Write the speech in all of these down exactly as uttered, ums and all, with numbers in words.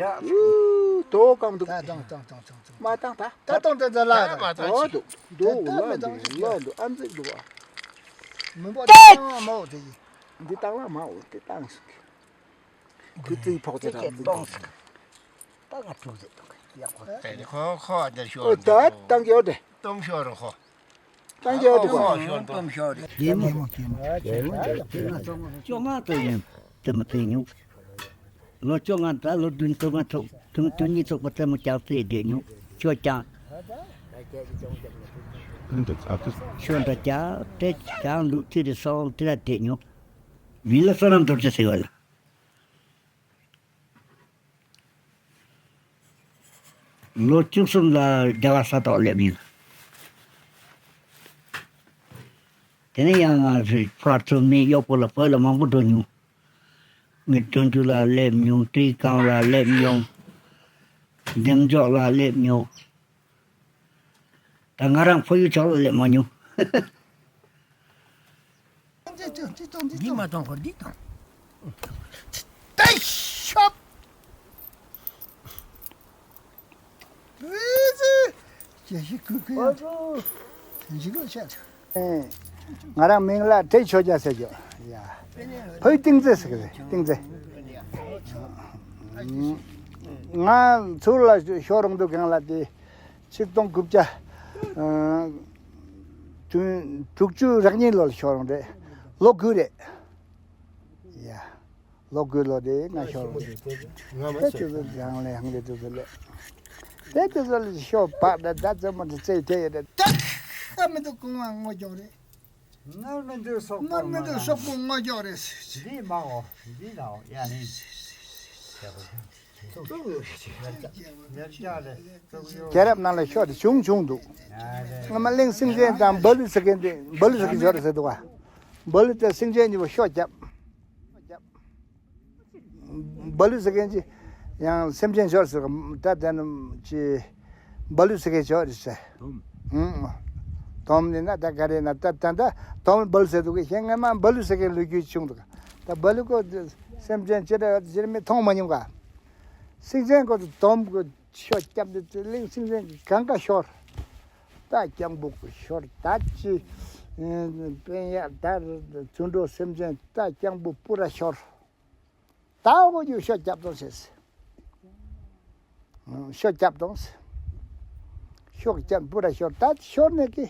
ཡ། ཨུ། དོ་གང་འདུག་ད་བཏང་བཏང་བཏང་བཏང་བཏང་མ་བཏང་། ད་ད་བཏང་ད་ད་ལ་ད་ད་ད་འདུག་འདུག་ད་ད་ལ་མི་འདུག་བཏང་ལ་འདུག་ཨ་མཛེས་འདུག་ཨ། འདི་ལྟ་མི་བཏང་མའོ་དེ་ཡིན། འདི་བཏང་ལ་མའོ་དེ་བཏང་སོང་གི། ཁུ་ཙི་ཕོག་ཙི་ར་འདི་བཏང་སོང་གི། ད་ང་ཐུག་ཟེར་འདུག་ཡག་པོ། ཨེ་ཁོ་ཁོ་འདིར་ཤོར་ཨོ་ད་འདུག་བཏང་གི་ཡོད་དེ། སྟོང་ཤོར་རོ་ཁོ། ད་རྒྱལ་བ་དུ་བ། ལྟོ་མ་ཤོར་ལྟོ་མ་ཤོར་རེད། རྒྱལ་མོ། རྒྱལ་མོ། བཅོ་ལྔ་ཙམ་ཡིན་དེ་མ་ཚད་ཉུང་། ལོ་བཅོ་ལྔ་དང་ལོ་བདུན་ཙམ་ཚོགས་དུམ་དུམ་གཉིས་ཚོགས་པ་ཙམ་མོ་ཀྱང་རྩེད་བསྡད་ཉུང་། ཤོ་ཀྱང་། ཤོ་འདྲ་ཀྱང་དེ་ཀྱང་ལུག་ཐི་རི་སོང་དེ་ལ་བསྡད་ཉུང་། མི་ལ་བསོད་ནམས་རྡོ་རྗེ་ཟེར་བ་ལ། ལོ་བཅུ་གསུམ་ལ་རྒྱ་གར་ས་ཐོག་སླེབས་ཡིན། དེ་ནས་ཡང་ང་ཚོའི་ཕར་ཚུར་མི་གཡོག་པོ་ལ་བོད་ལ་མང་པོ་འགྲོ་མྱོང་། ངས་གྲོང་ཁྱེར་ལ་སླེབས་མྱོང་། སྤྲེལ་ཁང་ལ་སླེབས་མྱོང་། འདེམས་འཇོག་ལ་སླེབས་མྱོང་། ད་ང་རང་ཕ་ཡུལ་ཕྱོགས་ལ་སླེབས་མ་མྱོང་། འདི་མ་གཏོང་ཁོ་འདི་གཏོང་། ཏེ་ཤོབ། རེ་ཟི། ཅེ་ཤི་ཀུ་ཀུ་ཡ། འཇིགས་ལོ་ཤ་ཚ། ང་རང་མིང་ལ་བཀྲས་ཆོས་རྒྱལ་ཟེར་གྱི་ཡོད། ཡ། བོད་ཏིང་རྩེ་ཟེར་གི་རེད། ཏིང་རྩེ། ང་ཚུར་ལ་ཤོར་རུང་དུ་གང་ལ་དེ། ཆིག་སྟོང་དགུ་བརྒྱ། ཨ། དུ་དྲུག་ཅུ་རེ་གཉིས་ལོ་ལ་ཤོར་རུང་རེད། ལོ་དགུ་རེད། ཡ། ལོ་དགུ་ལོ་དེ་ང་ཤོར་རུང་རེད། དེ་དུས་ཚོད་རང་ལས་ཧང་གི་དུས་ཚོད་ལས། དེ་དུས་ཚོད་ལ་ཤོ་བག་ད་ད་ཙམ་མ་ད་རྩེ་དེ་ཡོད་རེད། ད་ཨ་མི་འདུག་གོང་མ་སྔོ་སྦྱོང་རེད། ངར་མི་འདུག་སོག་པོ་ངར་མི་འདུག་སོག་པོ་སྔོ་སྦྱོང་རེད། འདི་མ་འོ། འདི་ན་འོ་ཡ་ནི། རྒྱལ་རབས་ནང་ལ་ཤོ་དེ་བྱུང་བྱུང་འདུག་སྔོན་མ་གླིང་སེང་ཆེན་དང་འབའ་ལུ་ཟེར་མཁན་དེ། འབའ་ལུ་ཟེར་མཁན་ཤོ་རེད་ཟེར་འདུག་བ། འབའ་ལུ་དེ་སེང་ཆེན་གཉིས་པོ་ཤོ་བརྒྱབ། འབའ་ལུ་ཟེར་མཁན་གྱི་ཡང་སེམས་ཅན་ཞོར་ཟེར་ག་ད་དེ་ནི་ཅི། འབའ་ལུ་ཟེར་མཁན་ཞོར་རེད་ཟེར། ཨུམ། དོམ་ནི་ན་ད་ག་རེ་ན་ད་ད་ད་དོམ་འབའ་ལུ་ཟེར་འདུག་གི་ཤེས་ངན་མ་འབའ་ལུ་ཟེར་མཁན་ལོ་རྒྱུས་བྱུང་འདུག་ད་འབའ་ལུ་ཀོ་སེམས་ཅན་ཅི་འདྲ་ཡོད་ཅི་མི་མཐོང་མ་མྱོང་ག་སེམས་ཅན་ཀོ་དོམ་ཀོ་ཤོ་བརྒྱབ་འདུག་གླིང་སེམས་ཅན་གི་གང་ག་ཤོར། ད་སྤྱང་པོ་ཀོ་ཤོར་ད་ཅི། དཔོན་ཡག་ད་རུ་ཚུ་འགྲོ་སེམས་ཅན་ད་སྤྱང་པོ་སྤུ་ར་ཤོར། ད་འོ་ཡོ་ཤོ་རྒྱབ་དང་ཟེར། ཤོ་རྒྱབ་དང་ཟེར། ཤོ་རྒྱབ་སྤུ་ར་ཤོར་ད་ཤོར་ནས་ཀི།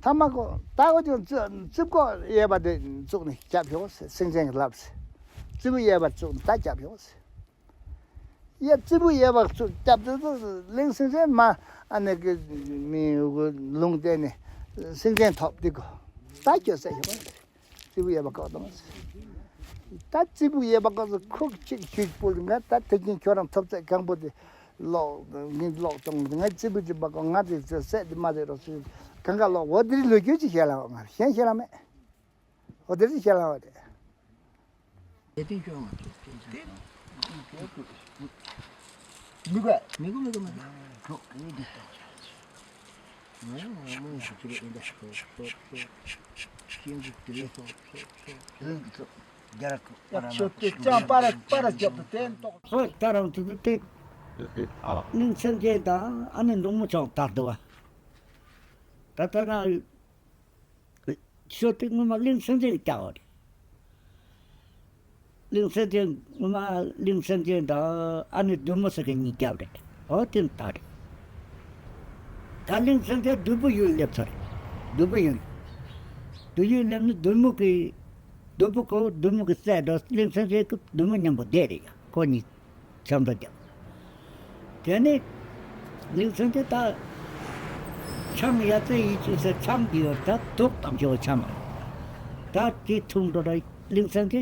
ཐ་མ་ཀོ་ད་འོ་ཡོ་རྩི་རྩི་ཀོ་གཡས་པ་དེ་བཙུགས་ནས་རྒྱབ་ཤོག་ཟེར་སེང་ཆེན་གྱིས་ལབ་ཟེར། རྩི་བུ་གཡས་པ་བཙུགས་ནས་ད་རྒྱབ་ཤོག་ཟེར། ཡ་རྩི་བུ་གཡས་པ་བཙུགས་རྒྱབ་དུས་སུ་གླིང་སེང་ཆེན་མ་ཨ་ནེ་ཀི་མི་ལུང་བསྟན་ནས་སེང་ཆེན་ཐོབ་དེ་ཀོ་ད་ཁྱོད་ཟེར་ཤོག་ཟེར། རྩི་བུ་གཡས་པ་བཀག་དང་། ད་རྩི་བུ་གཡས་པ་བཀག་སོང་ཁོག་ཅིག་ཞུས་པོ་ང་ད་དེ་རྒྱུན་ཁྱོད་རང་ཐོབ་ཚད་གང་པོ་དེ་ལོག་ངས་ལོག་བཏང་ང་རྩི་བུ་གཅིག་པ་བཀག་ང་དེ་ཚོ་བསད་དེ་མ་བསད་རོགས་ཞུས་གང་ག་ལོག་འོ་དེ་རིང་ལོ་རྒྱུས་ཅིག་བཤད་ལ་བ་ང་གཞན་བཤད་ལ་མེད། འོ་དེ་རིང་བཤད་ལ་བ་རེད། དེ་དེ་ཤོག་ང་ཚོ་དེ་དེ་མི་དགོས། མི་དགོས་མི་དགོས་མི་དགོས། ཁོ་ཨེ་འདི་ལྟ། ང་ཡང་ང་མོ་ཡང་ཁྱི་རེད་ཨེ་འདྲ་ཁོ་ཁོ་ཁོ་ཁྱི་འདི་དེ་རེད་ཁོ་ཁོ་ཁོ་ཁོ་རྒྱ་ར་ཁོ་པ་ར་ན་ཁྱོད་དེ་ཅང་པ་ར་པ་ར་རྒྱབ་ཏུ་བསྟན་ཏོག་ཧོ་ད་རང་ཚོ་དེ་གླིང་ཚན་ཅན་དང་ཨ་ནི་འབྲོང་མོ་ཆོག་དར་འདུག་བ། ད་ལྟ་ན། ཤོ་དེ་སྔོན་མ་གླིང་སེང་ཆེན་གྱིས་བཀྱག་པ་རེད། གླིང་སེང་ཆེན་སྔོན་མ་གླིང་སེང་ཆེན་དང་ཨ་ནེ་བདུད་མོ་ཟེར་མཁན་གཉིས་བཀྱག་པ་རེད། འོ་དེ་ད་རེད། ད་གླིང་སེང་ཆེན་བདུད་པོ་ཡུལ་སླེབས་ཚར་རེད། བདུད་པོ་ཡུལ། བདུད་ཡུལ་སླེབས་ནས་བདུད་མོ་གིས་བདུད་པོ་ཁོ་བདུད་མོ་གིས་བསད་འགྲོ། གླིང་སེང་ཆེན་གྱིས་བདུད་མོ་མཉམ་པོ་བསྡད་རེད་ཡ་ཁོ་གཉིས། འཆམ་ཐབས་བརྒྱབ། དེ་ནས་གླིང་ཚན་དེ་ད་ཆང་ཡ་ཙེ་ཡི་ཅུ་ཟེར་ཆང་གི་ཡོད་ད་དུག་དམ་ཆོག་ཆང་མ་ད་དེ་འཐུང་འགྲོ་ད་གླིང་ཚན་དེ་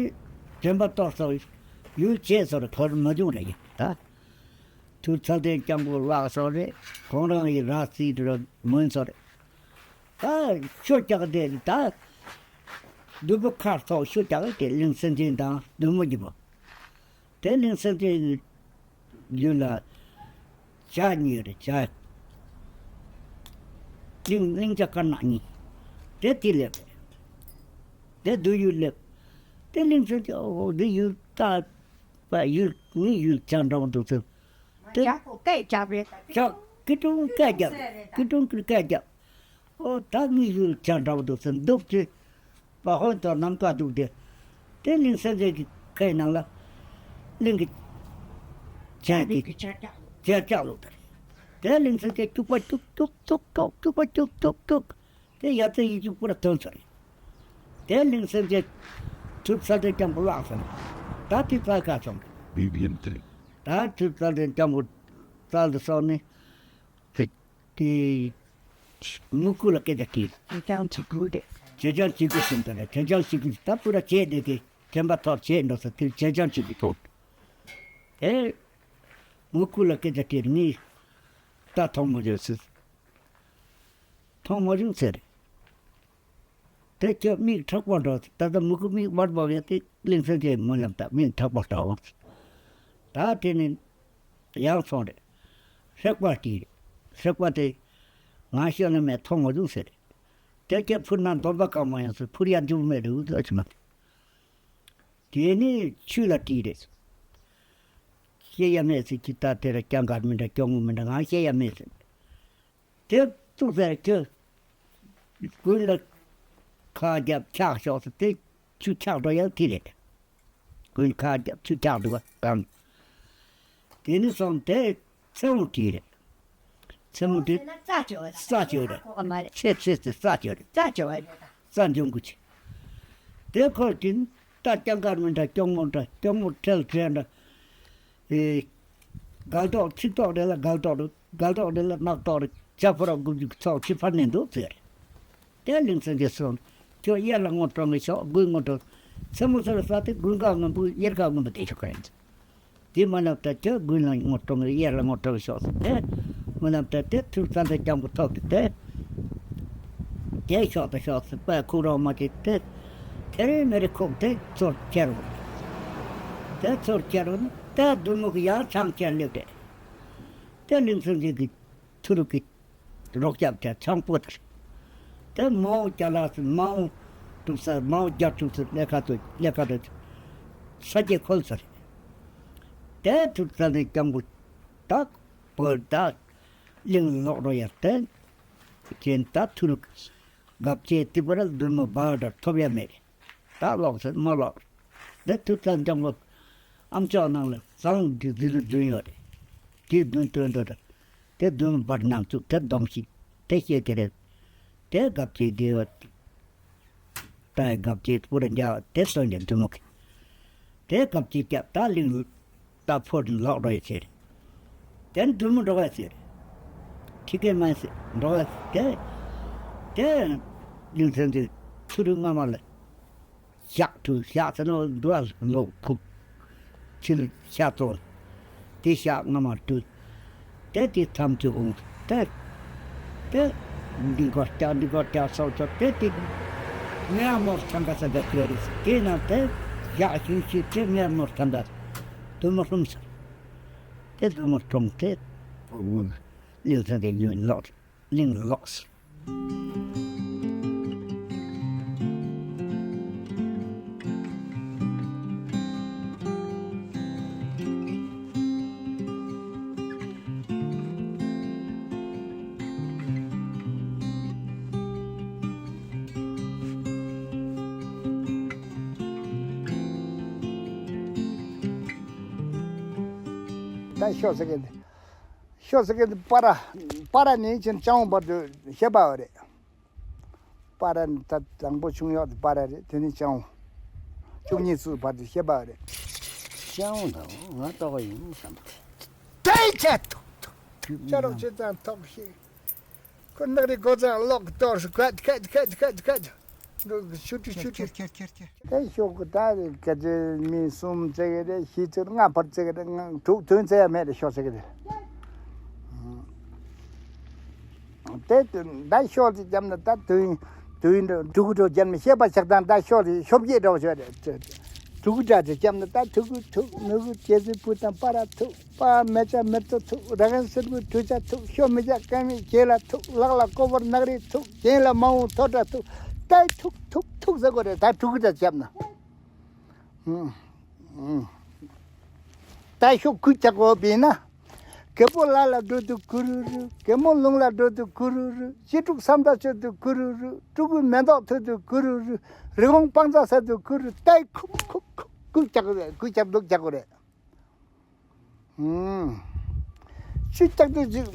དྲན་པ་གཏོར་སོགས་ཡུལ་བྱས་སོར་བོར་མ་བྱུང་རེད་ཡ་ད་དུ་ཚ་དེ་སྐྱང་པོ་བརླག་སོགས་རེད་ཁོང་རང་ཡི་ར་རྩིས་འགྲོ་མུན་སོགས་རེད། ད་ཤོ་རྒྱག་དེ་ད་བདུད་པོ་ཁ་ཐོག་ཤོ་རྒྱག་དེ་གླིང་སེང་ཆེན་དང་བདུད་མོ་གཉིས་པོ། དེ་གླིང་སེང་ཆེན་ཡུལ་ལ་བྱ་གཉིས་རེད་བྱ། གླིང་གླིང་བྱ་དཀར་ནག་གཉིས། དེ་དེ་སླེབས་རེད། དེ་བདུད་ཡུལ་སླེབས། དེ་གླིང་སེང་ཆེན་འོ་འདི་ཡུལ་ད་པ་ཡུལ་ངའི་ཡུལ་བྱ་འདྲ་བོ་འདུག་ཚུལ། དེ་ཇག་པོ་སྐད་རྒྱབ་རེད། ཇག་ཀི་ཀྲུང་སྐད་རྒྱབ། ཀི་ཀྲུང་ཀི་སྐད་རྒྱབ། ཨོ་ད་ངའི་ཡུལ་ཇག་འདྲ་བོ་འདུག་ཟེར་འདུག་ཅེས། པ་ཧོན་དང་ནམ་མཁའ་འདུག་སྟེ། དེ་གླིང་སེང་གེ་གི་ཁའི་ནང་ལ། གླིང་གི་ཇག་གི་ཇག་ལུག་དེ་རེད། དེ་གླིང་སེང་གེ་སྐྱུག་པ་སྐྱུག་སྐྱུག་སྐྱུག་སྐྱུག་སྐྱུག་པ་སྐྱུག་སྐྱུག་སྐྱུག་དེ་ཡ་ཙི་ཡི་ཅུ་པུ་ར་ཐོན་ཚར། དེ་གླིང་སེང་གེ་ཐུབ་ཚ་དེ་སྐྱང་པོ་བརླག་སོང་། ད་དེ་ཚ་ཁ་སོང་། ད་ཐུབ་ཚ་དེ་སྐྱང་པོ་རྩལ་དུ་སོང་ནས། དེ་མུ་གུ་ལ་སྐད་ཆ་དྲིས། ཅེ་ཅང་ཅི་གུ་དེ། ཅེ་ཅང་ཅི་གུ་ཟིན་ད་ལ་ཅེ་ཅང་ཅི་གུ་ད་པུ་ར་བྱས་དེ་དེ་དྲན་པ་ཐོག་བྱས་འགྲོ་ས་དེ་ཅེ་ཅང་ཅི་གུ་ཐོག་དེ་མུ་གུ་ལ་སྐད་ཆ་དྲིས་ངས་ད་མཐོང་མ་བྱུང་ཟེར། མཐོང་མ་བྱུང་ཟེར། དེ་ཁྱོད་མིག་མཁྲེགས་པོ་འགྲོ། ད་ལྟ་མུ་གུ་མིག་དམར་པོ་ཡོད་དེ་གླིང་སེང་གེ་མོ་ལབ་ད་མིག་མཁྲེགས་པོ་འགྲོ། ད་དེ་ནས་ཡང་སོང་རེད། སྲེག་པ་དེ་རེད། སྲེག་པ་དེ་ང་ཤོད་ན་མེད་མཐོང་མ་བྱུང་ཟེར། དེ་ཁྱོད་ཕུར་ན་འདོམ་པ་གང་མ་ཡོང་ཟེར། ཕུར་ཡ་འཇུག་མེད་རེད་འུ་ཚོ་ཆུ་མ། དེ་ནས་ཆུ་ལ་དྲིས་རེད། ཤེས་ཡ་མེད་ཟེར། ཁྱི་ད་དེ་ར་སྐྱང་གར་མི་འདྲ་སྐྱོ་ངུ་མི་འདྲ་ང་ཤེས་ཡ་མེད་ཟེར། དེ་ཙུག་ཟེར་ཁྱོད། དགུན་ལ་ཁ་རྒྱབ་ཆག་ཤོག་ཟེར། དེ་ཆུ་ཆག་འགྲོ་ཡག་དེ་རེད། དགུན་ཁ་རྒྱབ་ཆུ་ཆག་འགྲོ་བ་གང་། དེ་ནས་སོང་དེ་མཚན་མོ་དེ་རེད། མཚན་མོ་དེ་རྩྭ་ཅོ་རྩྭ་ཅོ་རེད། ཁོ་མ་རེད། ཚེ་ཚེ་ཚེ་རྩྭ་ཅོ་རེད། རྩྭ་ཅོ་བ་རེད། རྩྭ་འཇོམས་དགོས་ཆེ། དེ་ཁོ་དེ་ད་སྐྱང་གར་མི་འདྲ་སྐྱོ་མོ་འདྲ་སྐྱོ་མོ་ཁྲེལ་ཁྲེལ་འདྲ། ཨེ། སྒལ་ཏོག་ཚིག་ཏོག་རེ་ལ་སྒལ་ཏོག་རེ་སྒལ་ཏོག་རེ་ལ་རྣག་ཏོག་རེ་ཇ་ཕོ་ར་དགུ་བཅུ་གི་ཚོགས་ཕྱི་ཕར་ནས་འདུག་ཟེར། དེ་གླིང་སེང་གེ་སོང་། ཁྱོད་དབྱར་ལ་སྔོ་དྲོ་ངེ་ཤོག་དགུན་སྔོ་དྲོ། མཚན་མོ་སོ་ལ་ས་དེ་དགུན་ཁ་སྔོན་པོ་དབྱར་ཁ་སྔོན་པོ་དེ་ཤོག་ག་ཡིན། དེ་མ་ལབ་ད་ཁྱོད་དགུན་ལ་སྔོ་དྲོ་ངེ་དབྱར་ལ་སྔོ་དྲོ་ངེ་ཤོག་ཟེར་དེ། མ་ལབ་ད་དེ་ཐུག་ས་དེ་སྐྱང་པོ་ཐོག་གི་དེ། དེ་ཤོག་དེ་ཤོག་ཟེར་པ་ཁུག་རོགས་མ་གི་དེ། དེ་རེ་མེ་རེ་ཁུག་དེ་ཚོར་ཁྱེར་རོ། དེ་ཚོར་ཁྱེར་རོ་ནི་དེ་བདུད་མོ་གི་ཡང་ཚང་ཁྱེར་སླེབས་དེ། དེ་གླིང་སེང་གེ་གི་ཐུ་རུ་གི་རོགས་སྐྱབས་དེ་ཚང་པོ་དེ་རེད། དེ་མའོ་རྒྱ་ལགས་སུ་མའོ་གྲུབ་ས་མའོ་རྒྱ་གྲུབ་སུ་ལས་ཀ་ཚོ་ལས་ཀ་དེ་ས་སྐྱེ་ཁོལ་ས་རེད། དེ་ཐུག་ས་ནས་སྐྱང་པོ་ད་བོད་ད་གླིང་ལོག་རོ་ཡར་དེ་ཁྱེད་ད་ཐུ་རུ་གི་གབ་ཆེ་ཏི་པ་ར་བདུད་མོ་བར་དུ་ཐོབ་ཡ་མེད་རེད། ད་ལོག་ཟེར་མ་ལོག་འདི་ཐུབ་ཚང་འཇམ་པོ་ཨམ་ཅོག་ནང་ལ་བཟང་གི་ཟི་ལུ་བདུན་ཡོད་རེད། དེ་བདུན་སྟོན་འདོད་དེ་བདུན་བར་ནང་བཅུག་དེ་སྡོམ་ཞིག་དེ་བཤད་དེ་རེད། དེ་སྒབ་ཅིག་དེ་ཡོད། ད་སྒབ་ཅིག་པུ་ར་འཇའ་དེ་སྟོན་གྱི་འདུན་མོ་གི། དེ་སྒབ་ཅིག་སྐྱབས་ད་གླིང་ལུ་ད་ཕོ་རིན་ལོག་རོ་ཡི་ཆེ་རེད། དེ་འདུན་མོ་འགྲོ་བ་ཟེར། ཁྲི་ཀའི་མ་ཟེར་འགྲོ་བ་ཟེར། དེ་དེ་གླིང་ཚན་དེ་ཚུ་རུ་སྔ་མ་ལ། ཞག་དྲུག་ཞག་ཚ་ནོ་འདུ་བ་ལོག་ཕུག་ཕྱི་ལ་ཤ་བཙོ། དེ་ཞག་སྔ་མ་དྲུག་དེ་དེ་མཚམས་ཚུ་འོང་། དེ་དེ་འདི་གོ་སྐྱ་འདི་གོ་སྐྱ་སོགས་ཚོ་དེ་དེ་ངའི་མོར་ཐང་ག་ས་ག་ཁྱོད་རེད། དེ་ན་དེ་ཞག་ཤུན་ཤི་དེ་ངའི་མོར་ཐང་ག་དུ་མོ་ཧྲུམ་ས་དེ་དུ་མོ་ཁྲོང་དེ་ལིའུ་ཚན་དེ་ཡུན་ལོག་གླིང་ལོགས། ད་ཤོག་ཟེར་གི་འདི། ཤོག་ཟེར་གི་འདི་པ་ར། པ་ར་ནས་ཕྱིན་ལྕང་བ་བར་དུ་བཤད་པ་རེད། པ་ར་ནི་ད་དང་པོ་ཆུང་ཡོག་དེ་པ་ར་རེད། དེ་ནི་ལྕང་བ། བཅུ་གཉིས་ཚུ་བར་དུ་བཤད་པ་རེད། ལྕང་བ་འདྲ་བོ་ང་ལྟོགས་ཡིན་བསམ་སྟེ། དེ་ཆ་ཐུག་ཐུག་ཐུག་ཅ་རོགས་ཅི་ཙང་ཐོག་ཤིག་ཁོ་ནག་རི་སྒོ་ཙང་ལོག་གི་ཏོར་སུ་ཁད་ཁད་ཁད་ཁད་ཁད། ཤུ་ཏི་ཤུ་ཏི། ཁྱེར་ཁྱེར་ཁྱེར་ཁྱེར། ཨེ་ཤོག་གུ་ད་རེ་ག་ཚོད་མི་གསུམ་བཙལ་གི་རེད། བཞི་བཙལ་ལྔ་བར་བཙལ་གི་རེད། ལྔ་དྲུག་དོན་བཙལ་ཡ་མེད་རེད། ཤོག་ཟེར་གི་རེད། དེ་ད་ཤོག་ཅིག་བརྒྱབ་ན་ད་དོན་དོན་འགྲོ་འགྲོ་གི་འགྲོ་རྒྱབ་ན་བཤད་པ་ཆགས་སྟངས་ད་ཤོག་ཅིག་ཤོབ་རྒྱས་འགྲོ་ཤོག་རེད། དྲུག་སྒྲ་ཅིག་བརྒྱབ་ན་ད་ཕྲུ་གུ་ཐུག་ནུ་གུ་ཇེ་ཟི་བུ་དང་པ་ར་ཐུག་པ་མེ་ལྕགས་མེ་ཏོག་ཐུག་ར་གན་སིར་བུ་གྲུ་ཆ་ཐུག་ཤོ་མི་ཇ་ཀ་མི་ཇེ་ལ་ཐུག་ལག་ལ་ཀོ་བར་ནག་རི་ཐུག་གྱེན་ལ་མ་འོང་ཐོ་ཏྲ་ཐུག་ཏའི་ཐུག་ཐུག་ཐུག་ཟེར་དགོས་རེད། ད་ཕྲུ་གུ་ད་བྱབ་ན། ད་ཤོ་ཁུ་ཆག་གོ་བིན་ན། རྒད་པོ་ལ་ལ་འགྲོ་དུས་གུ་རུ་རུ། རྒན་མོ་ལུང་ལ་འགྲོ་དུས་གུ་རུ་རུ། གཅེས་ཕྲུག་ས་མཐའ་ཆོད་དུས་གུ་རུ་རུ། ཕྲུ་གུའི་མེ་ཏོག་ཐོན་དུས་གུ་རུ་རུ། རི་བོང་སྤང་རྩྭ་ཟ་དུས་གུ་རུ། ལྟའི་ཁུག་ཁུག་ཁུག་ཁུག་རྒྱག་གི་རེད། གུ་རྒྱབ་ལྡོག་རྒྱག་གི་རེད། ཨུམ། ཆུ་རྐྱག་དེ་ཅིག་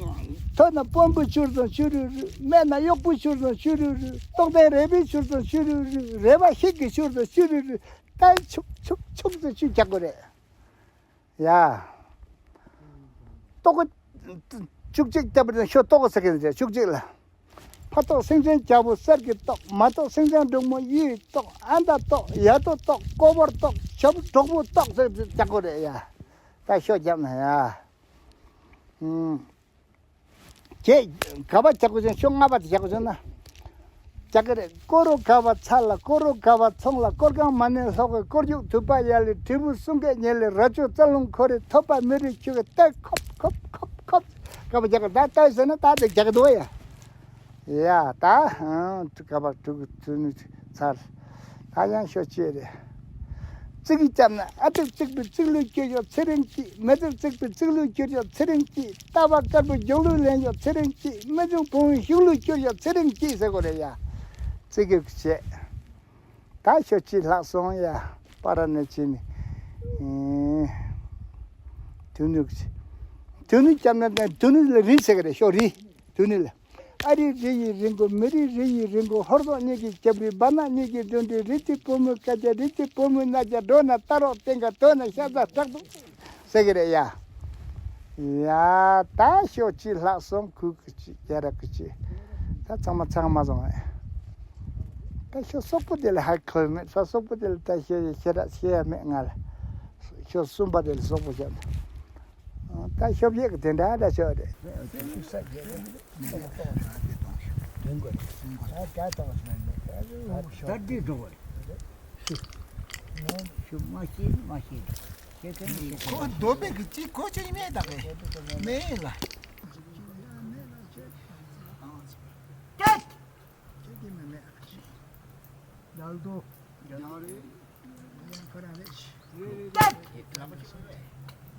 ཐོན་ན་དཔོན་པོ་ཤོར་སོང་ཤུ་རུ་རུ། སྨད་ན་གཡོག་པོ་ཤོར་སོང་ཤུ་རུ་རུ། ལྟོགས་ལྡན་རལ་པས་ཤོར་སོང་ཤུ་རུ་རུ། རལ་པ་ཤིག་གིས་ཤོར་སོང་ཤུ་རུ་རུ། ལྟའི་ཆུག་ཆུག་ཆུག་ཏུ་ཆུ་རྒྱག་གི་རེད། ཡ། ལྟོ་གོས་བཅུ་གཅིག་བརྒྱབ་པ་དང་ཤོ་ལྟོ་གོས་ཟེར་གྱི་འདུག་བཅུ་གཅིག་ལ། ཕ་ལྟོགས་སེང་ཆེན་རྒྱལ་པོ་གསེར་གྱི་ལྟོགས། མ་ལྟོགས་སེང་ཆེན་འབྲུག་མོ་གཡུའི་ལྟོགས། ཨ་མདའ་ལྟོགས། ཡ་ཏོ་ལྟོགས། ཀོ་བོར་ལྟོགས། ཆབ་གྲོགས་པོ་ལྟོགས་ཟེར་རྒྱག་གོ་རེད་ཡ། ད་ཤོ་རྒྱབ་ན་ཡ། ཨུམ། ཁྱེད་ག་པ་རྒྱག་གོ་ཅན་ཤོ་ལྔ་པ་དེ་རྒྱག་གོ་ཅན་ན། རྒྱག་གི་རེད། སྐོར་རོ་ག་བ་ཚ་ལ། སྐོར་རོ་ག་བ་ཚོང་ལ། སྐོར་གང་མ་ནས་ལྷོག་གི། སྐོར་རྒྱུག་དུད་པ་ཡ་ལི། དྲིལ་བུ་གསུང་སྐད་ཉེ་ལི། རྭ་ཅོ་རྩ་རླུང་ཁོ་རེ། ཐོབ་པ་མི་རིགས་ཁྱུ་གི་ལྟ་ཁོབ་ཁོབ་ཁོབ་ཁོབ། ག་བ་རྒྱག་གི་ད་ལྟ་ཟེར་ན་ད་དེ་རྒྱག་གི་འདུག་ཡ། ཡ་ད་ཧང་ག་བ་དྲུག་ཚུ་ནི་ཚར། ད་ཡང་ཤོ་ཅེ་རེད། ཙིག་གིས་བཅབ་ན། ཨ་ཏིག་ཙིག་པའི་ཙིག་ལུས་སྐྱུར་ཡོད་ཚེ་རིང་སྐྱིད། མེ་ཏིག་ཙིག་པའི་ཙིག་ལུས་སྐྱུར་ཡོད་ཚེ་རིང་སྐྱིད། རྟ་བ་དཀར་པོའི་རྒྱུག་ལུས་ལེན་ཡོད་ཚེ་རིང་སྐྱིད། མི་ཆུང་བུ་མོའི་ཤུགས་ལུས་སྐྱུར་ཡོད་ཚེ་རིང་སྐྱིད་ཟེར་དགོས་རེད་ཡ། ཙིག་གིས་བྱས། ད་ཤོ་ཅི་ལྷག་སོང་ཡ། པ་ར་ནས་ཕྱིན་ནས། ཨེ། དུ་ནུ། དུ་ནུ་བཅབ་ན་དུ་ནུ་ལ་རི་ཟེར་གི་རེད། ཤོ་རི། དུ་ནུ་ལ། ཨ་རི་རི་ཡི་རི་མགོ། མི་རི་རི་ཡི་རི་མགོ། ཧོར་སོག་གཉིས་ཀྱི་རྒྱབ་རི། སྦ་ན་གཉིས་ཀྱི་འགྲོ་འདྲི། རི་དེ་བུ་མོའི་སྐད་ཆ། རི་དེ་བུ་མོའི་རྣ་རྒྱ། འགྲོ་ན་རྟ་རོག་སྟེང་ག་འདོད་ན་ཤ་ཚ་དྲག་ཏུ་ཟེར་གི་རེད་ཡ། ཡ་ད་ཤོ་ཅི་ལྷག་སོང་། གུ་གི་ཅི་རྒྱ་ར་གི་ཅི། ད་ཚང་མ་ཚང་མ་སོང་ངས། ད་ཤོ་སོག་པོ་དེ་ལ་ཧ་གོ་མེད། ས་སོག་པོ་དེ་ལ་ད་ཤེས་ཤེས་ར་ཤེས་ཡ་མེད་ང་ལ། ཤོ་གསུམ་པ་དེ་ལ་སོག་པོ་བཤད། ད་ཤོབ་ཡེག་དེ་འདྲ་འདྲ་ཤོག་རེད། ད་འདི་འགྲོ་བ་རེད། ཤོབ་མ་ཤེས་མ་ཤེས་ཤེས་ཀ་ནི་ཤེས་ཀ་ཁོ་རྡོ་སྦིས་ཀྱི་ཅི་ཁོ་ཅི་ཡིན་མེད་ད་གི་མེད་ལ། ལ་ལ་དོ། ཡང་ཁོ་རང་རེད།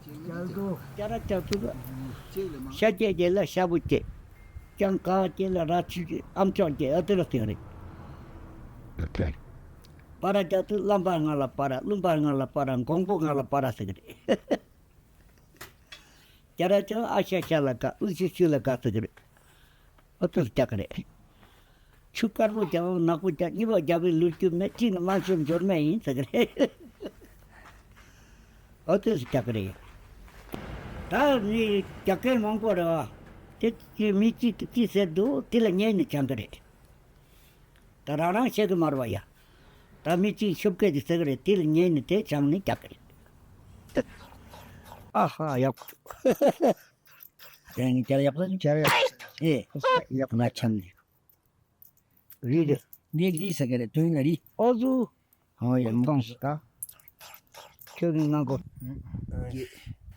རྒྱལ་དོ། སྐྱ་ར་སྐྱ་ཚུ་ལ། ཤ་སྐྱེས་སྐྱེས་ལ་ཤ་བུ་སྐྱེས། ཀྱང་ཀ་སྐྱེས་ལ་ར་ཆུ་སྐྱེས། ཨམ་ཅོག་སྐྱེས། ཨ་ཏི་ར་སྟེང་རེད། པ་ར་སྐྱ་ཚུ་ལམ་པ་ང་ལ་པ་ར། ལུང་པ་ང་ལ་པ་ར། མགོང་པོ་ང་ལ་པ་ར་ཟེར་གི་རེད། སྐྱ་ར་ཅང་ཨ་ཤ་ཤ་ལ་ཀ། ཨུ་ཤུ་ཤུ་ལ་ཀ་ཟེར་གི་རེད། ཨོ་ཏོ་སྐྱག་གི་རེད། ཆུ་དཀར་པོ་རྒྱབ་ནག་པོ་རྒྱབ། གཉིས་པ་རྒྱབ་པའི་ལུས་རྒྱུ་མེད། གཅིག་ནི་དམར་ཤོག་འབྱོར་མེད་ཡིན་ཟེར་གི་རེད། ཨོ་ཏོ་སྐྱག་གི་རེད། ད་ནི་རྒྱག་མཁན་མང་པོ་རེད་བ། དེ་གི་མི་གཅིག་གིས་ཅི་ཟེར་འདུག་དེ་ལ་ཉན་ནས་སྦྱང་གི་རེད། ད་རང་རང་བཤད་གི་མ་རེད་བ་ཡ། ད་མི་གཅིག་ཤོབ་སྐད་དེ་ཟེར་གི་རེད། དེ་ལ་ཉན་ནས་དེ་སྦྱང་ནས་རྒྱག་གི་རེད། ཨ་ཧ་ཡག་པོ། དེ་ནི་བསྐྱར་ཡག་པོ་བསྐྱར་ཡག་པོ། ཨེ། ཡག་པོ་ན་ཆམ་ནི། རི་རི། འདི་རི་ཟེར་གི་རེད། དོན་ལ་རི། ཨོ་ཟུ། ཧོ་ཡ་མི་གཏོང་ཞིག་ད། ཁྱོད་ཀྱི་ང་གོ།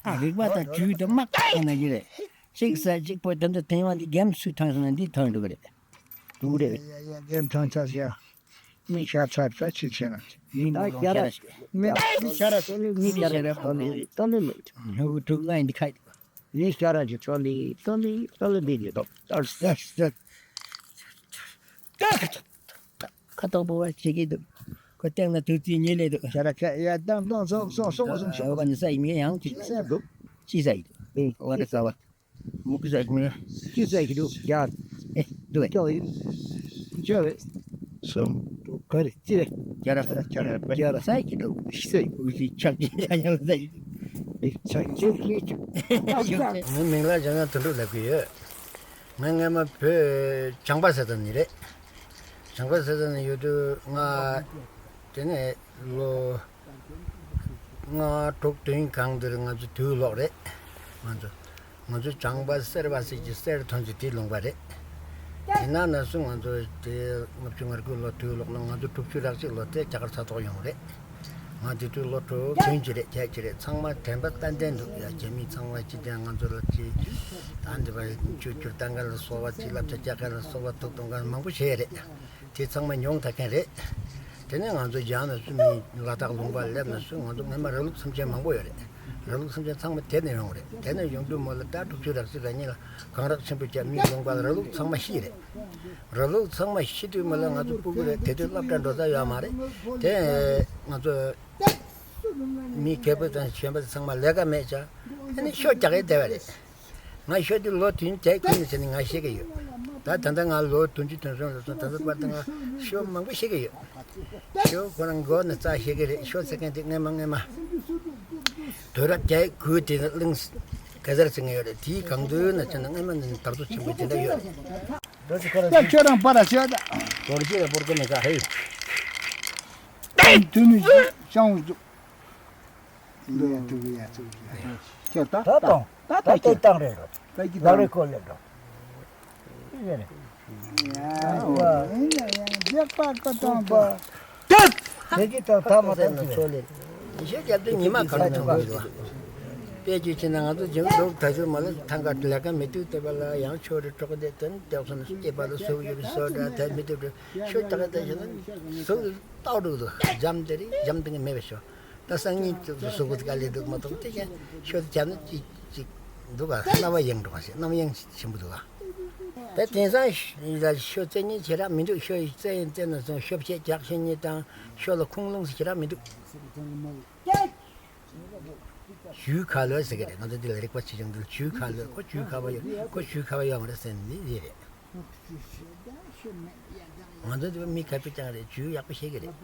ཨ་རིག་པ་དང་དུས་དུ་མ་ཁ་ན་གི་རེད། གཅིག་ས་གཅིག་པོ་དེ་འདྲ་དེང་བ་འདི་རྒྱམ་སུ་ཐང་སོང་ན་འདི་ཐང་འགྲོ་གི་རེད། འགྲོ་གི་རེད། ཡ་ཡ་ཡ་རྒྱམ་ཐང་ཆ་ཤ། མི་ཤ་ཚ་ཚ་ཆི་ཆེ་ན། མི་ད་ཤ་ར་མི་ཤ་ར་མི་ཤ་ར་ཏོ་ལི་ཏོ་ལི་མི། ཧུ་ཀྲུག་ལ་འདི་ཁ། མི་ཤ་ར་ཅི་ཏོ་ལི་ཏོ་ལི་ཏོ་ལི་འདི་འདི་ཏོ། ཏོ་ཏོ་ཏོ། ཁ་ཏོག་པོ་བ་ཅི་གི་འདུག་ཁོ་སྟེང་ན་དུས་ཚོད་ཉེ་ལེ་འདུག་ཤ་ར་ཁ་ཡ་དང་དང་སོང་སོང་སོང་སོང་སོང་། ཨ་བ་ནི་ས་ཡི་མི་ཡང་ཅི་ས་འདུག་ཅི་ས་ཡི་འདུག་བ་ར་ས་བ། མུ་གུ་ཟ་གི་མི་ཅི་ཟ་གི་འདུག་ཡ། ཨེ་འདུག་ཅོ་ཡི་ཅོ་ཡི་སོམ་ག་རེ་ཅི་རེད། རྒྱ་ར་རྒྱ་ར་རྒྱ་ར་ཟ་གི་འདུག་ཤི་ཟ་གི་འདུག་ཤི་ཆག་ཅི་ཡ་ཡ་ཟ་གི་འདུག་ཆག་ཅི་ཤི་ཆག་ངའི་མིང་ལ་བྱང་ཡང་དོན་གྲུབ་ལབ་ཀྱི་ཡོད། ང་སྔས་མ་བོད་བྱང་པ་ཟེར་ཙམ་ནས་རེད། བྱང་པ་ཟེར་ཙམ་ནས་ཡོད་དུས་ང་དེ་ནས་ལོ། ལྔ་དྲུག་བདུན་གང་འདིར་ང་ཚོ་དུག་ལོག་རེད། ང་ཚོ་ང་ཚོ་བྱང་པ་སེར་བ་ཟེར་གྱི་སེར་ཐོན་ཚེ་དེ་ལུང་པ་རེད། དེ་ན་ན་སུ་ང་ཚོ་དེ་ལྔ་བཅུ་ང་དགུ་ལོ་དུག་ལོག་ལ་ང་ཚོ་དྲུག་ཅུ་རེ་གཅིག་ལོ་དེ་རྒྱ་གར་ས་ཐོག་ཡོང་རེད། ང་དེ་དུས་ལོ་དྲུག་བདུན་གྱི་རེད་བརྒྱད་ཀྱི་རེད། ཚང་མ་དྲན་པ་ཏན་ཏན་འདུག་ཡ། རྒྱ་མི་ཚང་མ་ཅི་དྲན་ང་ཚོ་ལ་ཅི་ད་འདི་པ་ཆུ་ཆུར་བཏང་མཁན་ལ་སོགས་པ་ཅི་བསླབ་བྱ་རྒྱག་མཁན་ལ་སོགས་པ་དུག་གཏོང་མཁན་མང་པོ་བྱས་རེད། དེ་ཚང་མ་མྱོང་ད་མཁན་རེད། དེ་ནས་ང་ཚོ་རྒྱ་ནས་སུ་མི་ལ་དྭགས་ལུང་པ་སླེབས་ནས་སུ་ང་ཚོ་སྔོན་མ་ར་ལུག་སེམས་ཅན་མང་པོ་ཡོད་རེད། ར་ལུག་སེམས་ཅན་ཚང་མ་དེ་ནས་ཡོང་རེད། དེ་ནས་ཡོང་དུས་མོ་ལ་ཟླ་དྲུག་ཅུ་རེ་གཅིག་རེ་གཉིས་ལ་གངས་རགས་ཆེན་པོ་བརྒྱབ། མི་ལུང་པ་ལ་ར་ལུག་ཚང་མ་ཤི་རེད། ར་ལུག་ཚང་མ་ཤི་དུས་མོ་ལ་ང་ཚོ་སྤུ་གུ་རེད། དེ་དུས་སློབ་གྲྭ་འགྲོ་ས་ཡོད་མ་རེད། དེ་ང་ཚོ་མི་རྒད་པོ་དང་གཞོན་པ་ཚང་མ་ལས་ཀ་མེད་ཅག་ཨ་ནི་ཤོ་རྒྱག་གི་བསྡད་པ་རེད། ང་ཤོ་དེ་ལོ་བདུན་བརྒྱད་ཁུར་ནས་བྱས་ནས་ང་ཤེས་ཀྱི་ཡོད། ད་ད་ལྟ་ང་ལོ་བདུན་ཅུ་དོན་གསུམ་ལ་སོང་། ད་ལྟ་བར་དུ་ང་ཤོ་མང་པོ་ཤེས་ཀྱི་ཡོད། ཤོ་ཁོ་རང་མགོ་ནས་རྩ་ཤེས་ཀྱི་རེད། ཤོ་ཟེར་མཁན་དེ་སྔས་མ་སྔས་མ་དུས་རབས་བརྒྱད་དགུ་དེ་གླིང་གེ་སར་ཟེར་མཁན་ཡོད་རེད། དེའི་སྒང་དུ་ན་ཆ་ན་སྔས་མ་ནས་དར་ཚུལ་ཆེན་པོ་དེ་འདྲ་ཡོད་རེད། ཡ་ཁྱོད་རང་པར་ཤོད་ད། རྡོ་རྗེ་ལ་བོར་གོ་མེད་ཀ་ཧེ། དུ་ནི་ཅང་འུ་ཚུགས། ལོ་ཡ་ཐུག་ཡ་ཚུགས་ཡ། ཁྱེད་ད་ད་ད་ད་ད་ད་ཁྱེད་ད་རེད་རོ། ད་ཀྱི་ད་ད་རེད་ཁོ་ལེ་རོ། ཡ་ཡ་ཡ་རྒྱག་པ་ཀ་ཏང་པ། ད་ཁྱེད་ཀྱི་ད་ད་མ་ད་ཀྱི་རེད། ཤོ་རྒྱབ་དུས་ཉི་མ་གང་ཐོན་གི་འདུག་དཔེ་བརྗོད་བྱས་ན་ང་ཚོ་འཇིམ་འདུག་ད་ཚོད་མ་ལ་ཐང་ག་ལས་ཀ་མི་ཐུབ་བསྡད་པ་ལ་ཡང་ཆོ་རེ་གྲོགས་དེ་དོན་རྒྱག་སོང་ན་སྐྱེས་པ་ལ་སུ་ཡོད་རེད། སོ་འདྲ་ད་མི་ཐུབ་རེད། ཤོ་རྒྱག་ད་བྱས་ན་སུ་ལྟ་འགྲོ་འདུག་འཇམ་དེ་རེད། འཇམ་དེ་ངས་མེད་པ་ཤོ། ད་སང་ཉིན་གཟུགས་པོ་དཀའ་ལས་འདུག་མ་གཏོགས་དེ་ཀྱང་ཤོ་དེ་བྱས་ན་ཅིག་ཅིག་འདུག་ག་རྣ་བ་ཡེངས་འགྲོ་བ་ཞིག་རྣམ་གཡེང་ཆེན་པོ་འདུག་ག་ད་དེང་སང་ལ་ཤོ་རྩེ་མཁན་ཞེ་དྲག་མི་འདུག་ཤོ་ཡི་རྩེ་ཡིན་རྩེ་ན་སོང་ཤོ་བཤད་རྒྱག་ཤེས་མཁན་དང་ཤོ་ལ་ཁུངས་ལུང་ཞེ་དྲག་མི་འདུག་ཇུས་ཁ་ལོད་ཟེར་གི་རེད། ང་ཚོ་འདི་ལ་རིག་པ་ཆེ་ཆུང་འདི་ལ་ཇུས་ཁ་ལོད། ཁོ་ཇུས་ཁ་བ་ཡོད། ཁོ་ཇུས་ཁ་བ་ཡོད་མ་རེད་ཟེར་ནི་འདི་རེད། ང་ཚོ་འདི་མི་ག་པི་ཅང་རེད། ཇུས་ཡག་པོ་ཤེས་ཀྱི་རེད།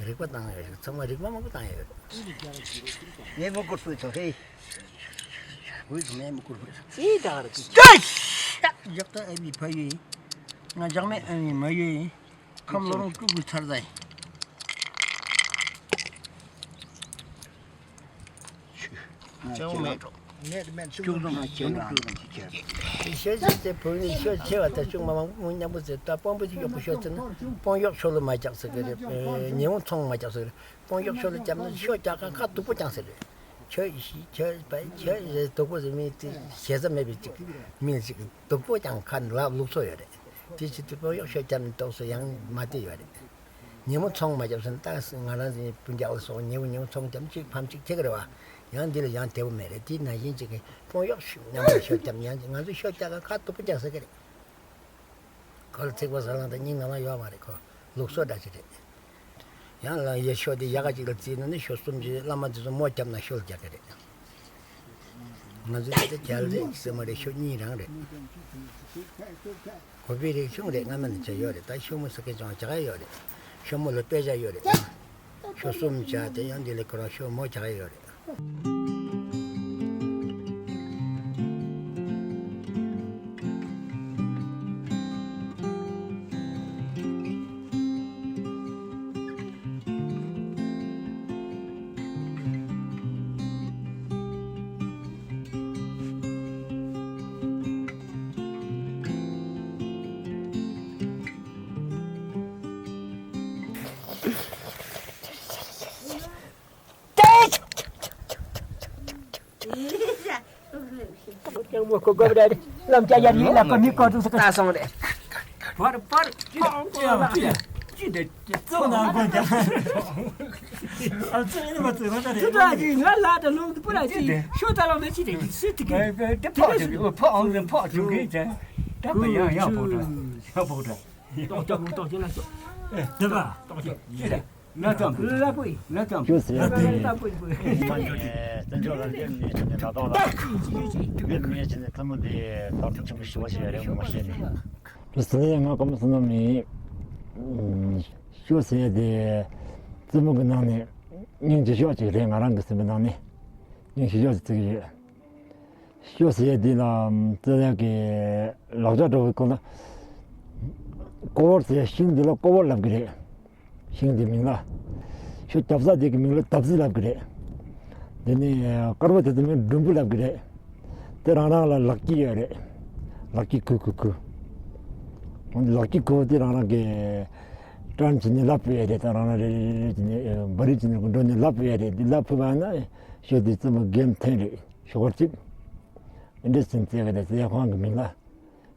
རིག་པ་བཏང་ཡོད་རེད། ཚང་མ་རིག་པ་མང་པོ་བཏང་ཡོད་རེད། ངས་མི་བཀུར་ཕོད་ཚོ་ཧེ། འོས་སུ་ངས་མི་བཀུར་ཕོད་ཚོ། ཅི་ད་རེད་ཅི། ཡག་ད་ཨ་མི་ཕ་ཡུལ་ཡིན། ང་འཇག་མེད་ཨ་མི་མ་ཡུལ་ཡིན། ཁམས་ལོ་རུང་སྤྲུལ་སྐུ་ཚར་ཟ་ཡིན། ཅང་མེད་འགྲོ། ཤོད་ཅིག་དེ་བོད་ནས་ཤོད་ཆེ་བ་དང་ཅུང་མ་མང་པོ་མཉམ་པོ་ཟེར། ད་དཔོན་པོ་ཅིག་གཡོག་པོ་ཤོད་ཚེ་ན་དཔོན་གཡོག་ཤོ་ལོ་མ་རྒྱག་ཟེར་གི་རེད། ཉེ་བོ་ཚོང་མ་རྒྱག་ཟེར་གི་རེད། དཔོན་གཡོག་ཤོ་ལོ་རྒྱབ་ན་ཤོ་རྒྱག་ག་ཁ་སྡུག་པོ་རྐྱང་ཟེར་རེད། ཁྱོད་ཤི་ཁྱོད་པ་ཁྱོད་རེ་སྡུག་པོ་ཟེར་མི་དེ་ཞེ་ས་མེད་པའི་ཅིག་མི་ལ་ཅིག་སྡུག་པོ་རྐྱང་ཁ་ལབ་ལུགས་སྲོལ་ཡོད་རེད། དེ་ཕྱིར་དུ་དཔོན་གཡོག་ཤོ་རྒྱབ་ནས་ཏོག་ཙམ་ཡང་མ་བདེ་ཡོད་རེད། ཉིན་མོ་ཚོང་མ་བརྒྱབ་ཟིན་ད་ང་རང་ཚོའི་སྤུན་ཀྱག་ལ་སོགས་ཉིན་མོ་ཉིན་མོ་ཚོང་བརྒྱབ་གཅིག་ཕམ་གཅིག་ཐེག་རེད་བ། ཡང་འདི་ལ་ཡང་བདེ་པོ་མེད་རེད། དེ་ནང་བཞིན་གཅིག་གི་དཔོན་གཡོག་ཤོ་མཉམ་དུ་ཤོ་བརྒྱབ་ཡང་ང་ཚོ་ཤོ་རྒྱག་ག་ཁ་སྡུག་པོ་རྒྱག་ཟེར་གི་རེད། ཁོ་ལ་ཚིག་པ་ཟ་ལང་དང་སྙིང་ང་ལ་ཡོད་མ་རེད། ཁོ་ལུགས་སྲོལ་འདྲ་ཅིག་རེད། ཡང་ལ་ཡ་ཤོ་དེ་ཡག་ག་ཅིག་ལ་བརྩིས་ན་ནི་ཤོ་གསུམ་གྱི་བླ་མ་དེ་ཚོ་མོ་བརྒྱབ་ན་ཤོ་ལ་རྒྱག་གི་རེད། ང་ཚོ་དེ་རྒྱལ་རེད་ཟེར་མ་རེད། ཤོ་གཉིས་རང་རེད། གོ་པའི་རིག་གཞུང་རེད། སྔ་མ་ནས་བྱས་ཡོད་རེད། ད་ཤོ་མོ་ཟེར་མཁན་ཅང་རྒྱག་ཡ་ཡོད་རེད། ཤོ་མོ་ལ་དཔེ་ཆ་ཡོད་རེད། ཤོ་གསུམ་བྱས་དེ་ཡང་འདི་ལས་ཁོ་རང་ཤོ་མོ་རྒྱག་ཡ་ཡོད་རེད། ལྕང་མོ་ཁོ་དགོད་རེད། ལམ་རྒྱ་ཡར་ཡིན་ལ་ཁོ་མི་ཁོ་ཚོ་ལྟ་སོང་རེད། པར་པར་ཅི་ཅི་ཅི་ཅི་དེ་ཅི་ཙོག་ན་གོ་ཅ། ཨ་ཙི་ཨིན་མ་ཙི་ར་ད་རེད། ཅི་ད་ཅི་ང་ལ་ད་ལུང་དུ་པུ་ར་ཅི་ཤོ་ད་ལོ་མེ་ཅི་དེ་ཅི་སི་ཏི་གི་དེ་ཕོ་ཨང་དེ་ཕོ་ཅུང་གི་ཅ། ད་པ་ཡང་ཡང་ཕོ་ད་ཡང་ཕོ་ད། ཏོག་ཏོག་ཏོག་ཅི་ན་ཅོ། དེ་ག་ཏོག་ཅི་ཅི་རེད། ལ་ཙམ་ལ་པོ་ཡིན། ལ་ཙམ་ཅོ་ཟེར་ཡ་དེ། ལ་པོ་ཡིན་པོ་ཡིན། བཙན་བྱོལ་ལ་སླེབས་ནས་བྱས་ནས་ལ་དྭགས་ལ་སླེབས་ནས་བྱས་ནས་བཙུན་མོ་འདི་དར་ཁྲོད་ཆེན་པོ་ཞི་བ་ཞིག་ཡ་རེད་ངོ་མ་ཤེས་ནས། ཟེར་ཡ་ང་ཀརྨ་བསོད་ནམས་ཡིན། ཤོ་ཟེར་ཡ་དེ་བཙུན་མོ་གི་ནང་ནས་སྙིང་རྗེ་ཤོས་ཅིག་རེད། ང་རང་གི་སེམས་པའི་ནང་ནས་སྙིང་རྗེ་ཤོས་ཅིག་བརྩི་གི་ཡོད། ཤོ་ཟེར་ཡ་འདི་ལ་རྩེ་ཡག་གི་ལག་ཆ་འདྲ་བོ་ཁོ་ན། ཀོ་བོར་ཟེར་ཡ་ཤིང་འདི་ལ་ཀོ་བོར་ལབ་གི་རེད། ཤིང་འདི་མིང་ལ། ཤོ་རྒྱབ་ས་འདི་གི་མིང་ལ་དབ་ཙི་ལབ་གི་རེད། འདི་ནི་དཀར་པོ་དེ་ཚོ་མིང་འབྲུམ་བུ་ལབ་གི་རེད། དེ་རང་རང་ལ་ལག་སྐྱི་ཡོད་རེད། ལག་སྐྱི་ཁུ་ཁུ་ཁུ། འོན་ཏེ་ལག་སྐྱི་ཁུ་བོ་དེ་རང་རང་གི་སྐྲན་བྱས་ནས་ལབ་ཕུད་ཡ་རེད། ད་རང་རང་རེ་རེ་རེ་རེ་བྱས་ནས་འབའ་རི་བྱས་ནས་འགྲོ་ནས་ལབ་ཕུད་ཡ་རེད། འདི་ལབ་ཕུད་པ་ན་ཤོ་འདི་རྩེ་མོ་རྒན་འཐེན་རེད། ཤོག་གར་གཅིག་འདི་འདྲ་ཟིན་རྩེ་ག་དེ་རྩེ་ཡག་ཁོང་གི་མིང་ལ།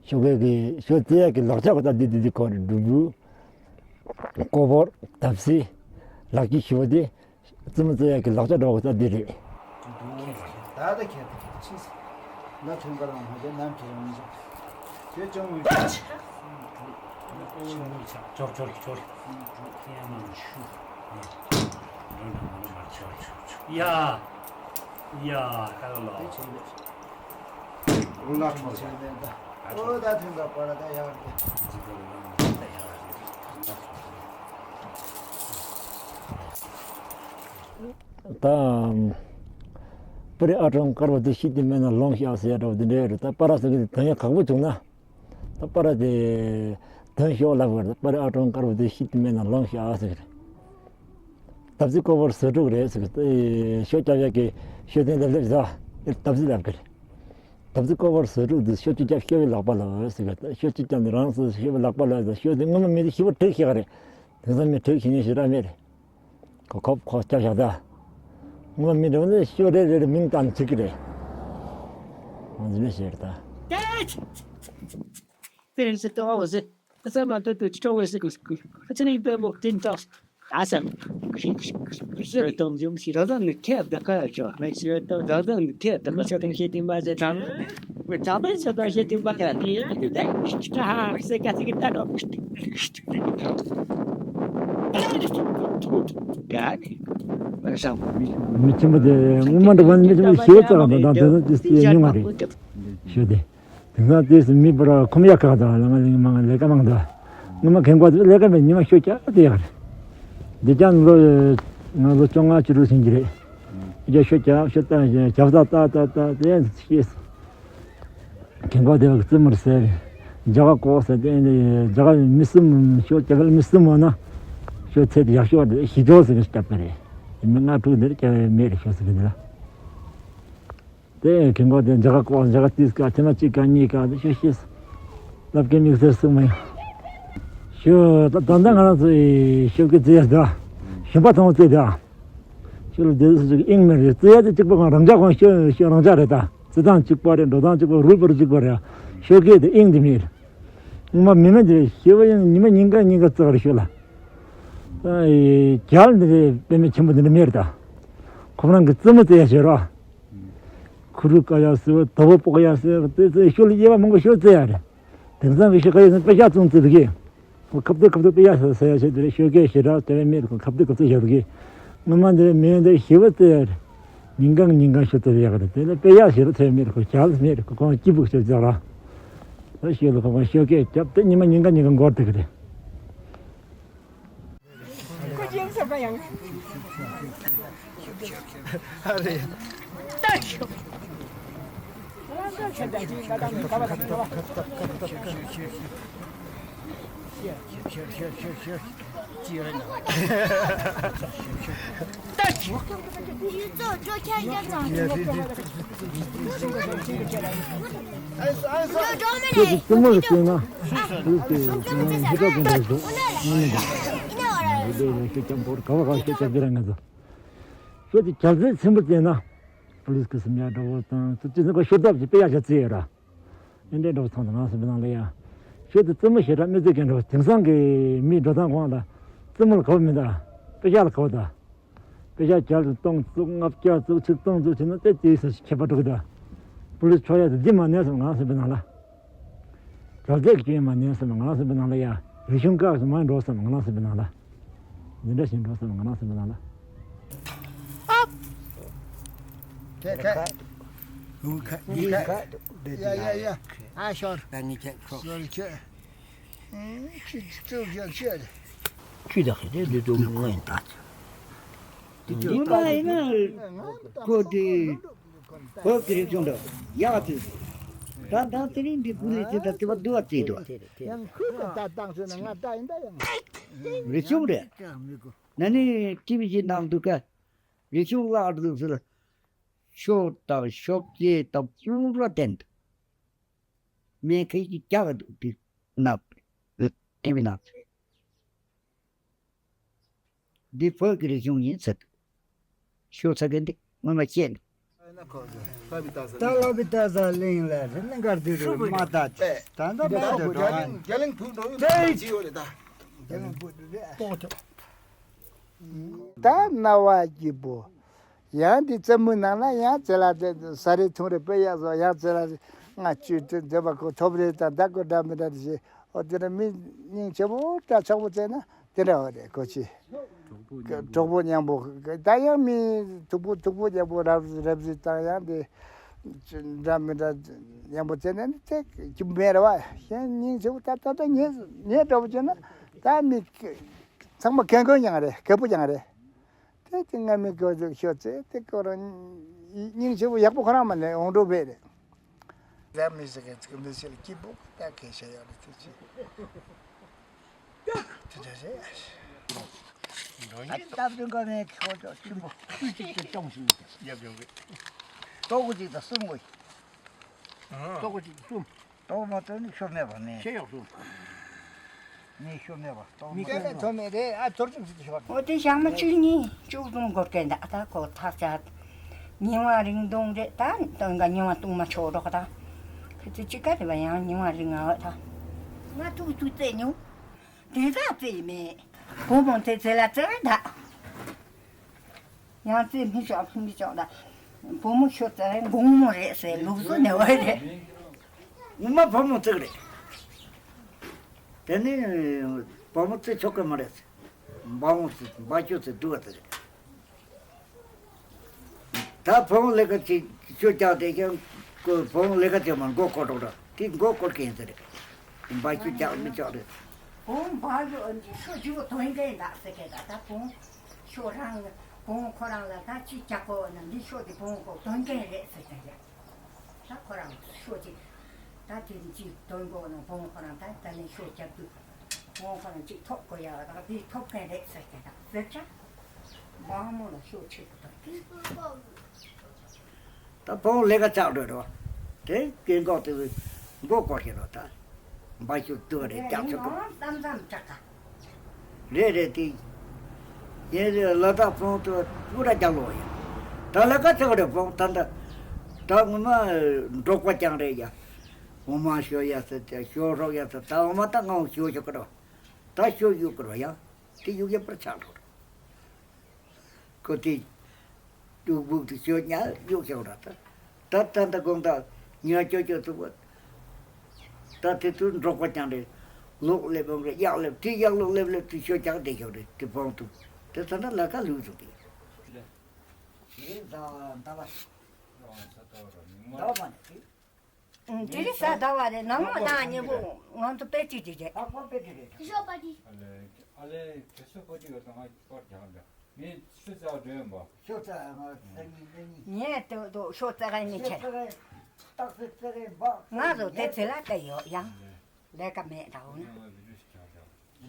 ཤོག་གེ་གི་ཤོ་རྩེ་ཡག་གི་ལག་ཆ་གོ་ད་འདི་འདི་འདི་གོ་རེད། འབྲུམ་བུ། ཀོ་བོར། དབ་ཙི། ལག་སྐྱི་ཤོ་དེ། རྩེ་མོ་རྩེ་ཡག་གི་ལག་ཆ་འདྲ་བོ་གོ་ད་འདི་རེད། ད་ད་ཁྱེད་ད་ཕྱིས། ང་ཐོན་པ་རང་མ་དེ་ནམ་ཁྱེད་རང་མི་འཇོག་དེ་ཅུང་མི་འཇོག་ཅོག་ཅོག་ཅོག་ཅོག་ཅོག་ཅོག་ཅོག་ཡ། ཡ། ཧ་ལོ། དེ་ཆེན་པོ། ཨོ་ལ་ཁྲོ་ཆེན་པོ་ད། ཨོ་ད་ཐོན་པ་པ་ར་ད་ཡག་རེད། ད། པ་རི་ཨ་ཀྲོང་དཀར་པོ་དེ་ཤི་དེ་མེད་ན་ལོང་ཤག་ཟེར་ཡ་འདྲ་བོ་དེ་འདྲ་རེད། ད་པ་ར་ཟེར་གི་དོན་ཡ་ཁག་པོ་བྱུང་ན། ད་པ་ར་དེ་དོན་ཤོག་ལབ་གི་རེད། པ་རི་ཨ་ཀྲོང་དཀར་པོ་དེ་ཤི་དེ་མེད་ན་ལོང་ཤག་ཟེར་གི་རེད། ཏབ་ཙི་ཀོ་བོར་ཟེར་དྲུག་རེད་ཟེར་གི། ཤོ་རྒྱབ་ཡ་གི་ཤོ་ཐེན་ལེབ་ལེབ་ཟ། ཏབ་ཙི་ལབ་གི་རེད། ཏབ་ཙི་ཀོ་བོར་ཟེར་དྲུག་དེ་ཤོ་བཅུ་རྒྱབ་ཤོ་བའི་ལག་པ་ལ་ཟེར་གི། ཤོ་བཅུ་རྒྱབ་ནི་རང་ཟེར་ཤོ་བའི་ལག་པ་ལ་ཟེར། ཤོ་དེ་སྔོན་མ་མི་དེ་ཤི་བོ་དྲུག་ཤི་ག་རེད། དེང་སང་མི་དྲུག་ཤི་ནི་ཞེ་དྲག་མེད་རེད། ཁོ་ཁོ་ཁོ་སྐྱབས་བཞག་ད། ངོ་མི་འདྲ་བ་ནི་ཤོ་རེ་རེ་རེ་མིང་བཏགས་ནས་བྱེད་ཀྱི་རེད། ང་འཛིན་ལས་བྱེད་རེད་ད། དེ་རིང་སི་ཏོ་ཨོ་ཟེ། ཨ་ས་མ་ཏོ་ཏོ་ཅི་ཏོ་ཝེ་སི་ཀུ་སི་ཀུ། ཨ་ཅི་ནི་པེ་མོ་ཏིན་ཏོ། ཨ་ས། སི་ར་ཏོ་ཛུམ་སི་ར་ཟ་ནི་ཁེ་བ་ད་ཀ་ཡ་ཅོ། མེ་སི་ར་ཏོ་ཟ་ཟ་ནི་ཁེ་བ་ད་ཀ་ཅོ། ཏང་ཤེ་ཏིན་པ་ཟེ་ཏང་། ཝེ་ཏང་པེ་ཟེ་ཏང་ཤེ་ཏིན་པ་ཀ་ཏི་ཡ་ཏི་ཏེ། ཏ་ཧ་སེ་ཀ་ཏི་ཀི་ཏ་ཏོ། ཡ་ནི། ཨ་ས། མི་ཆེན་པོ་དེ་སྔོན་མ་འདྲ་བ་ནི་མི་ཆེན་པོ་ཞེ་ཙག་ག་དང་དེ་ཚོ་ཏི་སི་ཉུང་བ་རེད། ཞུ་སྟེ། དེང་སང་ཏི་སི་མི་པར་ཁོམ་ཡ་ཁག་དང་ལ་ང་ལ་མང་ལས་ཀ་མང་དང་། སྔོན་མ་ཁེངས་པ་ཚོ་ལས་ཀ་མེད་ཉི་མ་ཤོ་རྒྱག་དེ་ཡག་རེད། འདི་ཀྱང་ལོ། ང་ལོ་བཅོ་ལྔ་བཅུ་དྲུག་ཟིན་གྱི་རེད། རྒྱ་ཤོ་རྒྱག་ཤོ་ལྟ་རྒྱབ་ས་ལྟ་ལྟ་ལྟ་དེ་ཤེས། ཁེངས་པ་དེ་བ་གི་རྩེད་མོར་ཟེར། རྒྱ་གར་ཀོག་ཟེར་དེ་ནི་རྒྱ་གར་མི་གསུམ་ཤོ་རྒྱ་གར་མི་གསུམ་མོ་ན། ཤོ་ཚད་དེ་ཡག་ཤོ་རེད་ཞི་ཅོག་ཟེར་གི་སྐྱབས་པ་རེད། མི་ལྔ་དྲུག་འདིར་སྐྱབས་མེད་རེད་ཤོ་ཟེར་གི་འདི་ལ། དེ་ཁེངས་པ་དེ་འཇའ་ག་ཀོ་འཇའ་ག་ཏིས་ཀ་ཐེ་མ་གཅིག་ག་གཉིས་ཀ་དེ་ཤོད་ཤེས། ལབ་ཀྱི་དམིགས་བསལ་སྲུང་མ་ཡོང་། ཤོད་ད་ད་ལྟ་ང་རང་ཚོ་ཡི་ཤོད་ཀྱི་རྩི་ཡ་ད། ཞིམ་པ་ཐང་རྩི་ད། ཤོད་ལ་དེ་ཚོ་ཅིག་དབྱིངས་མེད་རེད། རྩི་ཡ་དེ་གཅིག་པ་གང་རང་འཇགས་གང་ཤོད་ཤོད་རང་འཇགས་རེད་ད། རྩི་སྟངས་གཅིག་པ་རེད། འགྲོ་སྟངས་གཅིག་པ་རུལ་པར་གཅིག་པ་རེད། ཤོད་ཀྱི་དེ་དབྱིངས་དེ་མེད། སྔོན་མ་མི་མེད་དེ་ཤེས་པ་ཡང་ཉི་མ་ཉིན་གང་ཉིན་གང་རྩི་ག་རེ་ཤོད་ལ། ད་ཡི་རྒྱལ་འདི་རེད་དཔེ་མེད་ཆེན་པོ་འདི་འདྲ་མེད་རེད་ད། ཁོ་རང་གི་རྩི་མོ་རྩི་ཡ་ཤོད་རོགས། ཁུ་རུ་ཀ་ཡ་ཟེར་བ་དོ་པོ་པོ་ཀ་ཡ་ཟེར་བ་དེ་ཚོ་ཤོ་ལ་དབྱེ་བ་མང་པོ་ཤོ་རྩི་ཡ་རེད། དེང་སང་གི་ཤོ་ཀ་ཡ་ཟེར་དཔེ་ཤག་བཙོང་རྩི་འདུག་གི། ཁོ་ཁབ་ཏུ་ཁབ་ཏུ་དཔེ་ཡ་ཟེར་ཟེར་ཡ་ཤོ་དེ་རེད། ཤོ་ཀའི་ཞེ་དྲག་དེ་བས་མེད་ཁོ་ཁབ་ཏུ་ཁབ་ཏུ་བཞག་འདུག་གི། སྔོན་མ་འདི་མེད་འདི་ཞེ་བ་རྩི་ཡ་རེད། ཉིན་གང་ཉིན་གང་ཤོ་རྩི་ཡ་གི་རེད། དེ་ནས་དཔེ་ཡ་ཞེ་དྲག་ཚད་མེད་ཁོ་རྒྱལ་མེད་ཁོ་ཁོང་སྐྱིད་པོ་ཤོ་རྩི་ར། ད་ཤོ་ལ་ཁོ་ཁོང་ཤོ་ཀའི་རྒྱབ་དེ་ཉི་མ་ཉིན་གང་ཉིན་གང་འགོར་འདུག་གི་རེད། ཁྱེད་ཀྱི་རྩེད་མོ་ལ་བལྟས་ན། ཨ་ལུག་དེ་ཧི་ཏོག་དེ་འདྲ་བཟོ། ང་མི་འདུག་ང་འདི་ལས་ཤོ་རྒྱབ་འདོར་ག་བ་ག་ཤོ་རྒྱབ་ཀྱི་ར་ང་ཚོ། ཤོ་དེ་རྒྱལ་རྩེད་ཆེན་པོར་བལྟས་ན། པུ་ལིས་ཀྱི་སེམས་ཡ་འདྲ་བོ་དང་ཚོ་ཅི་ཟེར་གོ་ཤོ་རྒྱབ་ཀྱི་དཔེ་ཡག་ཤོ་རྩེ་ཡོད་ར། ཨེ་འདྲའི་འདྲ་བོ་ཚང་དུ་ང་སེམས་པའི་ནང་ལ་ཡ། ཤོ་དེ་རྩེད་མོ་ཞེ་དྲག་མི་རྩེ་མཁན་འདྲ་བོ་དེང་སང་གི་མི་འགྲོ་སྟངས་གོང་ལ། རྩེད་མོ་ལ་ག་བ་མི་འདུག་དཔེ་ཤག་ལ་ག་བ་འདུག་དཔེ་ཤག་བརྒྱ་ལ་སྟོང་བཙུགས་ལྔ་བརྒྱ་བཙུགས་ཆིག་སྟོང་བཙུགས་བྱས་ན་དེ་དེའི་སར་ཁྱད་པར་འགྲོ་གི་འདུག་པུ་ལིས་ཆོག་ཡ་དེ་འདི་མ་ནས་སམ་ང་སེམས་པའི་ནང་ལ། རྒྱལ་རྩེད་ཀྱི་སྐྱོན་མ་ནས་སམ་ང་སེམས་པའི་ནང་ལ་ཡ། རིག་གཞུང་བཀག་སམ་མ་འགྲོ་སམ་ང་སེམས་པའི་ནང་ལ། འདི་འདྲ་ཞིག་འགྲོ་སམ་ང་སེམས་པའི་ནང་ལ། ཁ་ཁ། འུ་ཁ། འདི་ཁ། ཡ་ཡ་ཡ། ཨ་ཤོར། ད་ངས་ཁྱེད་ཁྲོ། ཤོར་ཁྱེད། ཁྱི་ཁྱི་ཁྱི་ཁྱི། ཁྱི་ད་ཁི་དེ་འདི་ཏུ་ངོ་ཡིན་ད། ངོ་མ་ཡིན་ན་ཁོ་དེ་བོད་ཀྱི་རིག་གཞུང་འདི་ཡག་ཅིག་ད་ད་དེ་རིང་འདི་བུ་ལི་ཅི་ད་དེ་བ་དུ་བ་ཅི་དུ་ཡང་ཁུ་གི་ད་བཏང་ཟེར་ན་ང་ད་ཡིན་ད་ཡང་། རིག་གཞུང་རེད། ན་ནི་ཊི་ཝི་ཞིག་ནང་དུ་ཀ་རིག་གཞུང་བཀླག་འདུག་ཟེར། ཤོ་དང་ཤོ་སྐྱེས་དང་ཕུང་ར་བསྟན་འདུག་མེ་ཁེ་ཅིག་རྒྱག་འདུག་དེ་ན་ཊི་ཝི་ནང་། འདི་བོད་ཀྱི་རིག་གཞུང་ཡིན་ཟེར་འདུག་ཤོ་ཚ་གི་འདི་སྔོན་མ་བཤད་འདུག་ད་ལོ་བི་ད་ས་གླིང་ལ་རི་ལིང་གར་དུ་རུ་མ་ད་ད་ད་མེད་དུ་འགྲོ་ཡང་རྒྱ་གླིང་བུ་འགྲོ་ཡོད་ཅི་ཡོད་རེད་ད། རྒྱ་གླིང་བུ་འགྲོ་རེད། ད་རྣ་བ་སྐྱིད་པོ། ཡང་དེ་རྩེད་མོའི་ནང་ན་ཡང་རྩེ་ལ་དེ་ཟ་རེ་འཐུང་རེ་དཔེ་ཡག་བཟོ། ཡང་རྩེ་ལ་ལྔ་བཅུ་དེ་འདོད་པ་ཁོ་ཐོབ་རེ་དང་ད་ཁོ་འདྲ་མི་འདྲ་དེ་བྱེད། ཨོ་དེ་ལ་མི་སྙིང་རྗེ་པོ་འདྲ་ཆགས་པོ་བྱས་ན་དེ་འདྲ་བ་རེད་ཁོ་ཅི། གྲོགས་པོ་མཉམ་པོ། གྲོགས་པོ་མཉམ་པོ་ད་ཡང་མི་ཐུག་པོ་ཐུག་པོ་རྒྱག་པོ་རབ་རབ་རིབ་དང་ཡང་དེ་འདྲ་མི་འདྲ་མཉམ་པོ་བྱས་ན་ནི་དེ་རྒྱུ་མེད་རེད་བ། གཞན་སྙིང་རྗེ་པོ་ད་ད་ད་ངས་ངས་འདྲ་པོ་བྱས་ན་ད་མི་ཚང་མ་གལ་མཁན་ཀྱང་རེད། གལ་པོ་ཀྱང་རེད། དེ་དེ་ང་མི་དགོས་འདུག་ཤོད་ཚེ་དེ་ཁོ་རང་སྙིང་རྗེ་པོ་ཡག་པོ་ཁོ་རང་མ་ནས་འོང་འགྲོ་བས་རེད། ད་མི་ཟེར་མཁན་ཚིག་མི་ཟེར་ལ་སྐྱིད་པོ་ད་གལ་ཤ་ཡག་རེད་དེ་ཅི། དེ་འདྲ་རེད། ཨ་ཅེ་སྟབས་བདེ་འགའ་མེད་ཁོ་ཚོ་སྐྱིད་པོ་ཁུལ་གཅིག་ཏུ་སྐྱོང་ཞིག་ཡབ་ཡོང་གི། ལྟོ་གོ་གཅིག་དང་གསུམ་གོ་ཡིན། ལྟོ་གོ་གཅིག་དང་གསུམ། ལྟོ་མ་ལྟོས་ནི་ཤོ་མེད་པ་མེད། ཤེས་ཡོག་སོང་། ནི་ཤོ་མེད་པ་ལྟོ་མ་མི་ལྟོས་ན་ཐོ་མེད་རེད། ཨ་ཐོར་ཅུང་ཟིག་ཤོར། འོ་དེ་ཞག་མ་བཅུ་གཉིས་བཅུ་གསུམ་འགོར་མཁན་ད་ད་ཁོ་ཐག་ཆད། ཉི་མ་རིང་དུང་རེད་ད། དོན་ག་ཉི་མ་དུང་མ་ཆོག་རོགས་ད། ཁི་ཚི་ཅི་ཀ་རེད་པ་ཡང་ཉི་མ་རིང་ང་འོ་ད། ང་ཐུག་ཐུག་རྩེ་ཉུང་། དེ་ད་རྩེ་མེད། བུ་མོ་དེ་རྩེ་ལ་རྩེ་བས་ད། ཡང་རྩེ་མི་ཆོག་མི་ཆོག་ད། བུ་མོ་ཤོ་རྩེ་བས་དགོང་མོ་རེད་ཟེར་ལུགས་སྲོལ་ནས་བ་རེད། ངོ་མ་བུ་མོ་རྩེ་གི་རེད། དེ་ནི་བུ་མོ་རྩེ་ཆོག་གི་མ་རེད། འབའ་མོ་རྩེ་འབའ་ཆུ་རྩེ་སྡུག་བ་དེ་རེད། ད་བོང་ལས་ཀ་ཅིག་ཤོ་རྒྱག་བསྡད་ཀྱང་ཁོ་བོང་ལས་ཀ་དེ་མར་མགོ་སྐོར་འགྲོ་ར་དེ་མགོ་སྐོར་གི་ཡིན་ཟེར་རེད། འབའ་ཆུ་རྒྱག་མི་ཆོག་རེད། བོང་འབའ་ལོ་འདི་ཤོ་བཅུ་པོ་དོན་མཁན་འདག་ཟེར་མཁན་ད་ད་བོང་ཤོ་རང་བོང་ཁོ་རང་ལ་ད་ཅི་རྒྱག་གོ་ན་འདི་ཤོ་འདི་བོང་ཁོ་དོན་མཁན་རེད་ཟེར་མཁན་རེད། ད་ཁོ་རང་ཤོ་ཅིག་ད་དེ་ཅི་དོན་གོ་ན་བོང་ཁོ་རང་ད་ད་ནས་ཤོ་རྒྱག་དུས་བོང་ཁོ་རང་ཅིག་ཐོབ་གོ་ཡ་ད་འདི་ཐོབ་མཁན་རེད་ཟེར་མཁན་ད་ཟེར་ཆ་འབའ་མོ་ལ་ཤོ་ཆེ་གོ་ད་དེ། ད་བོང་ལས་ཀ་ཆག་འགྲོ་རོ། དེ་སྐྱེ་འགོག་དེ་མགོ་སྐོར་ཞིག་རོ་ད། འབའ་ཆུ་དུ་རེ་རྒྱག་ཆུ་དུ། ཙམ་ཙམ་དྲག་ག་རེད་རེད་དེ། ཡིན་རེད་ལ་དྭགས་བོང་དུ་སྤུ་ར་རྒྱག་ལོ་ཡིན། ད་ལས་ཀ་ཆག་རེད་བོང་ད་ད། ད་ངོ་མ་འབྲོག་པ་ཀྱང་རེད་ཡ། འོ་མ་ཞོ་ཡ་ཟེར་ཏེ་ཞོ་རོག་ཡ་ཟེར་ད་འོ་མ་ད་ང་ཞོ་ཞོ་གི་རོ། ད་ཞོ་གཡུག་གི་རོ་ཡ། དེ་གཡུག་ཡ་པར་ཆག་འགྲོ་རོ། ཁོ་དེ་གཡུག་སྦུག་དེ་ཞོ་ཉ་གཡུག་ཞོག་ར་ད། ད་ད་ད་དགོང་དག་ཉ་ཅོ་ཅོ་ཐུག་པ། ད་དེ་དུས་འབྲོག་པ་ཀྱང་རེད། ལོག་སླེབས་འོང་རེད་གཡག་སླེབས་དེ་གཡག་ལོག་སླེབས་སླེབས་དེ་ཞོ་རྒྱག་བསྡད་ཞོག་རེད་དེ་བོང་ཐུག་དེ་ད་ད་ལ་ཁ་ལུས་སོང་དེ། དེ་ཟ་ཟླ་བ་ཟླ་བ་མ་ནས་དེ། དེ་རིང་གཟའ་ཟླ་བ་རེད། ནངས་མོ་དང་གཉིས་པོ་ང་ཚོ་དཔེ་ཁྲིད་ཀྱི་རེད། ཨ་ཁོ་དཔེ་ཁྲིད་རེད། ཨ་ལེ་ཨ་ལེ་ཁྱེད་ཚོ་ཕོ་ཁྲིད་ཡོད་དང་ང་པར་རྒྱག་འདྲ། ངས་ཆུ་ཚ་བ་འགྲོ་ཡོང་པ། ཤོག་ཚ་ང་ཚ་གཉིས་ཚ་གཉིས། ངས་ཏོ་ཏོ་ཤོག་ཚ་ག་ནས་ཆེ། ཏག་ཏག་སེ་ཚ་ག་འབག་ང་ཚོ་དེ་ཚེ་ལ་བལྟས་ཡོད་ཡང་། ལས་ཀ་མེད་འདྲ་བོ་ན།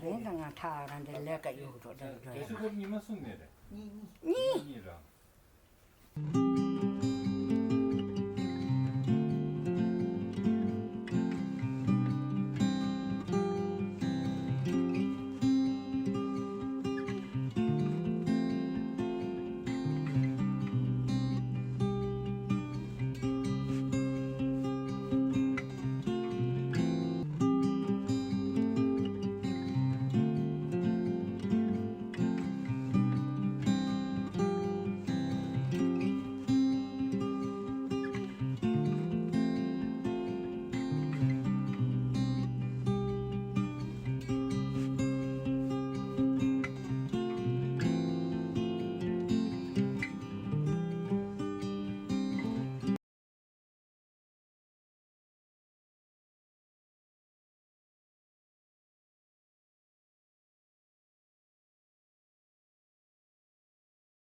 ལས་ཀ་ང་ཐག་རང་འདི་ལས་ཀ་ཡོད་འགྲོ་འགྲོ་འགྲོ་ཡང་། གཉིས།